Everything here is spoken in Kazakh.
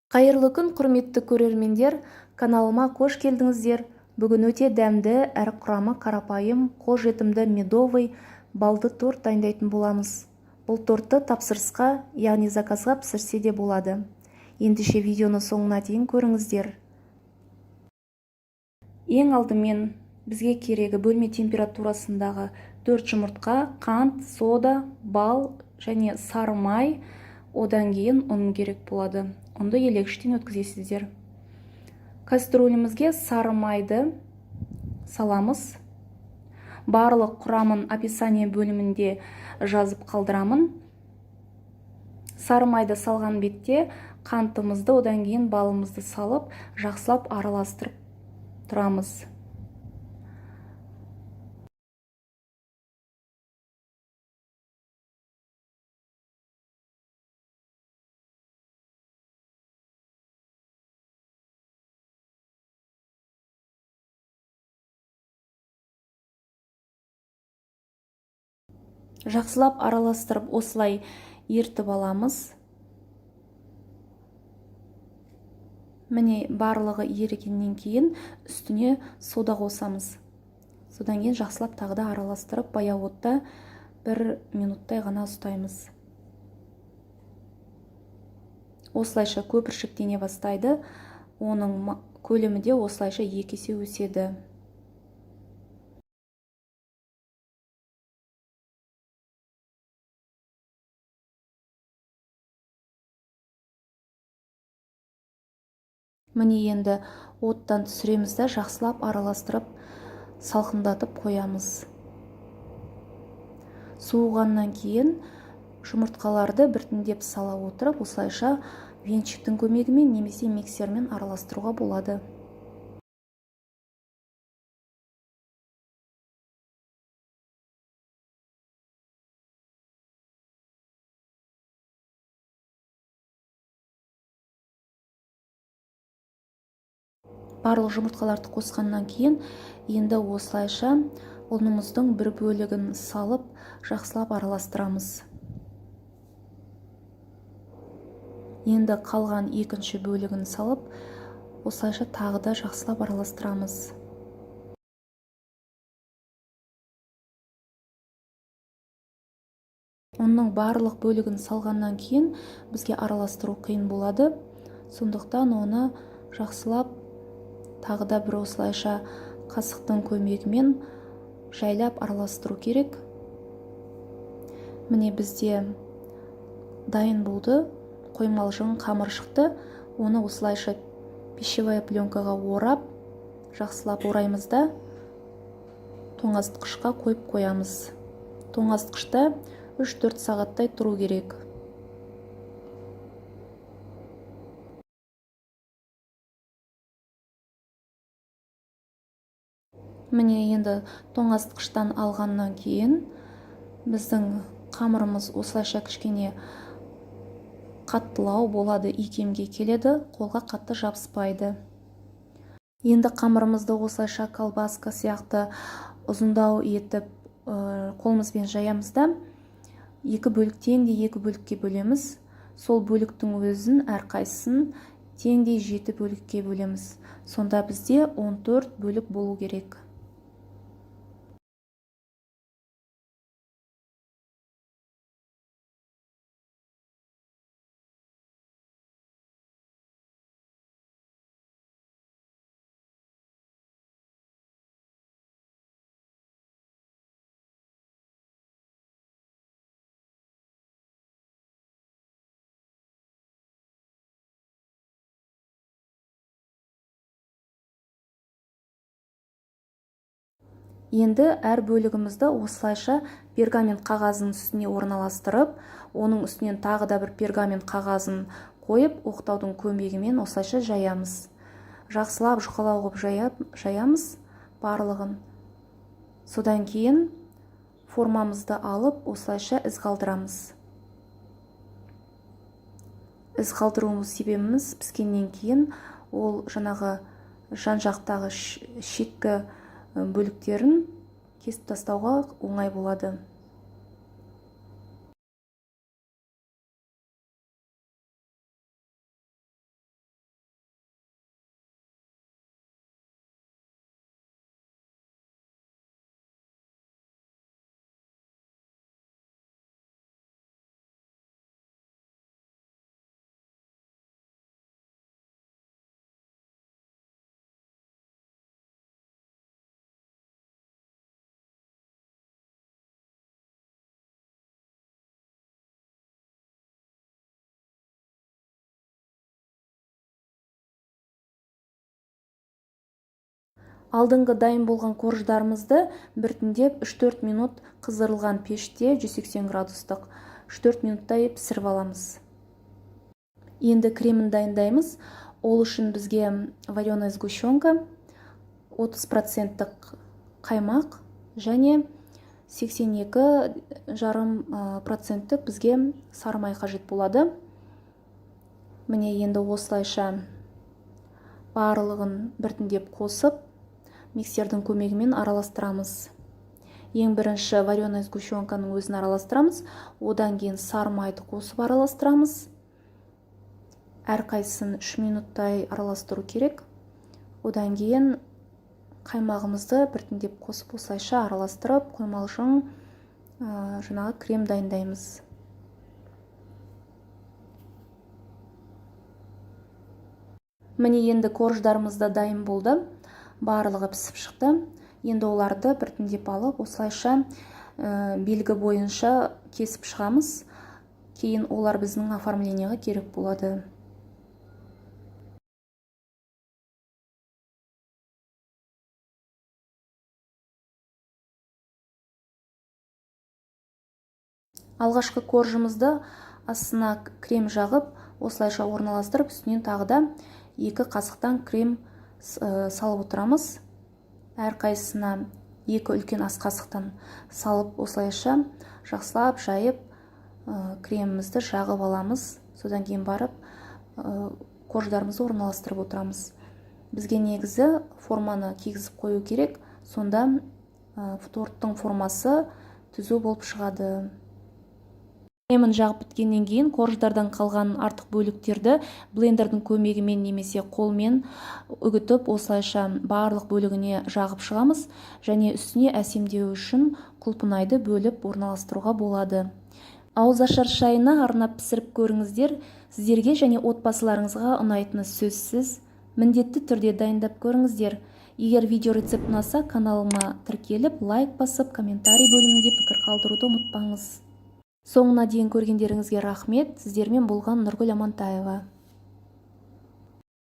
Қайырлы күн, құрметті көрермендер! Каналыма қош келдіңіздер. Бүгін өте дәмді, әрі құрамы қарапайым, қолжетімді медовый балды торт дайындайтын боламыз. Бұл тортты тапсырысқа, яғни заказға пісірсе де болады. Ендеше видеоны соңына дейін көріңіздер. Ең алдымен бізге керегі бөлме температурасындағы 4 жұмыртқа, қант, сода, бал және сары май, одан кейін ұн керек болады. Ұнды елегіштен өткізесіздер. Кастрюлімізге сары майды саламыз. Барлық құрамын описание бөлімінде жазып қалдырамын. Сары майды салған бетте қантымызды, одан кейін балымызды салып, жақсылап араластырып тұрамыз. Жақсылап араластырып, осылай ертіп аламыз. Міне, барлығы ерігеннен кейін үстіне сода қосамыз. Содан кейін жақсылап тағы да араластырып, баяу отта 1 минуттай ғана ұстаймыз. Осылайша көпіршіктене бастайды. Оның көлемі де осылайша 2 есе өседі. Міне, енді оттан түсіреміз да жақсылап араластырып, салқындатып қоямыз. Суығаннан кейін жұмыртқаларды біртіндеп сала отырып, осылайша венчиктің көмегімен немесе миксермен араластыруға болады. Барлық жұмыртқаларды қосқаннан кейін енді осылайша ұнымыздың бір бөлігін салып, жақсылап араластырамыз. Енді қалған екінші бөлігін салып, осылайша тағы да жақсылап араластырамыз. Ұнның барлық бөлігін салғаннан кейін бізге араластыру қиын болады. Сондықтан оны жақсылап тағы да бір осылайша қасықтың көмегімен жайлап араластыру керек. Міне, бізде дайын болды. Қоймалжың қамыр шықты. Оны осылайша пищевая пленкаға орап, жақсылап ораймыз да тоңазытқышқа қойып қоямыз. Тоңазытқышта 3-4 сағаттай тұру керек. Міне, енді тоңазытқыштан алғаннан кейін біздің қамырымыз осылайша кішкене қаттылау болады, икемге келеді, қолға қатты жабыспайды. Енді қамырымызды осылайша колбаска сияқты ұзындау етіп, қолымызбен жаямыз да, екі бөлік теңдей екі бөлікке бөлеміз. Сол бөліктің өзін әрқайсысын теңдей 7 бөлікке бөлеміз. Сонда бізде 14 бөлік болу керек. Енді әр бөлігімізді осылайша пергамент қағазының үстіне орналастырып, оның үстінен тағы да бір пергамент қағазын қойып, оқтаудың көмегімен осылайша жаямыз. Жақсылап жұқалау қылып жаямыз барлығын. Содан кейін формамызды алып, осылайша із қалдырамыз. Із қалдыруымыз себебіміз, піскеннен кейін ол жаңағы жан-жақтағы шеткі бөліктерін кесіп тастауға оңай болады. Алдыңғы дайын болған корждарымызды біртіндеп 3-4 минут қыздырылған пеште 180 градустық 3-4 минуттай пісіріп аламыз. Енді кремін дайындаймыз. Ол үшін бізге вареная сгущенка, 30% қаймақ және 82,5% бізге сары май қажет болады. Міне, енді осылайша барлығын біртіндеп қосып, миксердің көмегімен араластырамыз. Ең бірінші вареная сгущенканың өзін араластырамыз, одан кейін сары майды қосып араластырамыз. Әрқайсысын 3 минуттай араластыру керек. Одан кейін қаймағымызды біртіндеп қосып, осылайша араластырып, қоймалжың жаңағы крем дайындаймыз. Міне, енді корждарымыз да дайын болды. Барлығы пісіп шықты. Енді оларды біртіндеп алып, осылайша белгі бойынша кесіп шығамыз. Кейін олар біздің оформлениеға керек болады. Алғашқы коржымызды астына крем жағып, осылайша орналастырып, үстінен тағы да 2 қасықтан крем салып отырамыз. Әрқайсысына 2 үлкен ас қасықтан салып, осылайша жақсылап жайып, кремімізді жағып аламыз. Содан кейін барып корждарымызды орналастырып отырамыз. Бізге негізі форманы кигізіп қою керек, сонда торттың формасы түзу болып шығады. Кремін жағып біткеннен кейін корждардан қалған артық бөліктерді блендердің көмегімен немесе қолмен үгітіп, осылайша барлық бөлігіне жағып шығамыз және үстіне әсемдеу үшін құлпынайды бөліп орналастыруға болады. Ауызашар шайына арнап пісіріп көріңіздер. Сіздерге және отбасыларыңызға ұнайтыны сөзсіз. Міндетті түрде дайындап көріңіздер. Егер видео рецепт ұнаса, каналыма тіркеліп, лайк басып, комментарий бөлімінде пікір қалдыруды ұмытпаңыз. Соңына дейін көргендеріңізге рахмет. Сіздермен болған Нұргүл Амантаева.